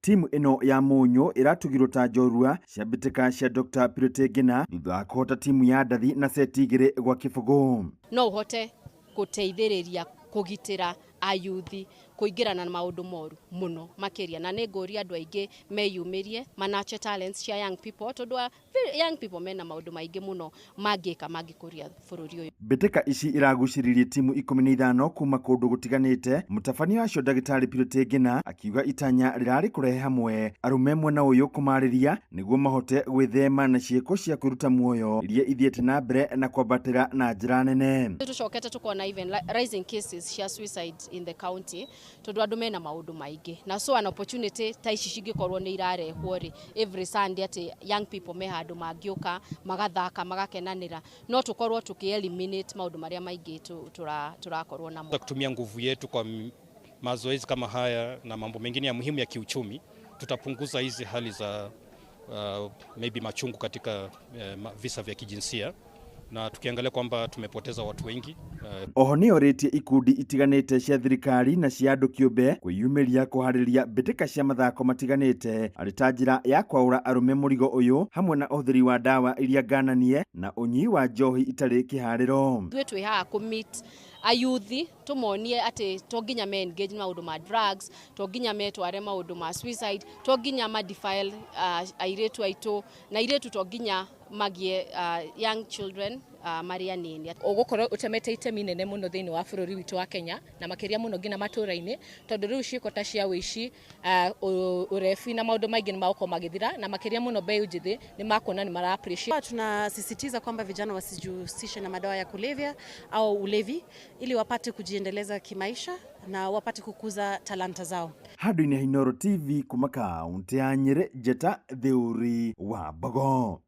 Timu ĩno ya Mũnyũ ĩratugirwo ta njorua cia mbĩtĩka cia Dr. Purity Ngina thutha wa kũhota timu ya Ndathi na seti 2-0. No ũhote gũteithĩrĩria kũgitĩra ayuthi kũingĩrana na maũndũ moru mũno makĩria, na nĩ ngũria andũ aingĩ meyumĩrie manache talents cia young people, tondũ young people mena maũndũ maingĩ mũno mangĩka mangĩkũria bũrũri ũyũ. Mbĩtĩka ici iragucĩrĩirie timu 15 kuma kũndũ gũtiganĩte. Mũtabania wacio Ndagĩtarĩ Purity Ngina akiuga itanya rĩrarĩ kũrehe hamwe arũme mwena ũyũ kũmarĩria nĩguo mahote gwĩthema na ciĩko cia kwĩruta muoyo iria ithiĩte na mbere na kwambatĩra na njĩra nene. Tũcokete tũkona even rising cases cia suicide in the county, tondũ andũ mena maũndũ maingĩ, na so an opportunity ta ici cingĩkorwo nĩ irarehwo rĩ every Sunday, atĩ young people me handũ mangĩũka magathaka magakenanĩra, no tũkorwo tũkĩ eliminate maũndũ marĩa maingĩ tũrakorwo namo. Kutumia nguvu yetu kwa mazoezi kama haya na mambo mengine ya muhimu ya kiuchumi, tutapunguza hizi hali za maybe machungu katika visa vya kijinsia, na tukiangalia kwamba tumepoteza watu wengi. Oho nĩ orĩtie ikundi itiganĩte cia thirikari na cia andũ kĩũmbe kwĩyumĩria kũharĩria mbĩtĩka cia mathako matiganĩte arĩ ta njĩra ya kwaũra arũme mũrigo ũyũ, hamwe na ũhũthĩri wa ndawa iria ngananie na ũnyui wa njohi itarĩ kĩharĩro. Ithuĩ twĩ haha kũ meet ayuthi, tũmonie atĩ to nginya me engage maũndũ ma drugs, to nginya metware maũndũ ma suicide, to nginya ma defile airĩtu aitũ na airĩtu, to nginya magie young children marĩ anini. Ũgũkorwo ũtemete itemi nene mũno thĩinĩ wa bũrũri witũ wa Kenya, na makĩria mũno nginya matũra-inĩ, tondũ rĩu ciĩko ta cia ũici, ũrebi na maũndũ maingĩ nĩ magũkorwo magĩthira, na makĩria mũno mbeũ njĩthĩ nĩ makuona nĩ mara appreciate. Tunasisitiza kwamba vijana wasijihusishe na madawa ya kulevya au ulevi ili wapate kujiendeleza kimaisha na wapate kukuza talanta zao. Handũ-inĩ ha Inooro TV kuma kaũntĩ ya Nyĩrĩ, Njeta Theuri wa Mbogo.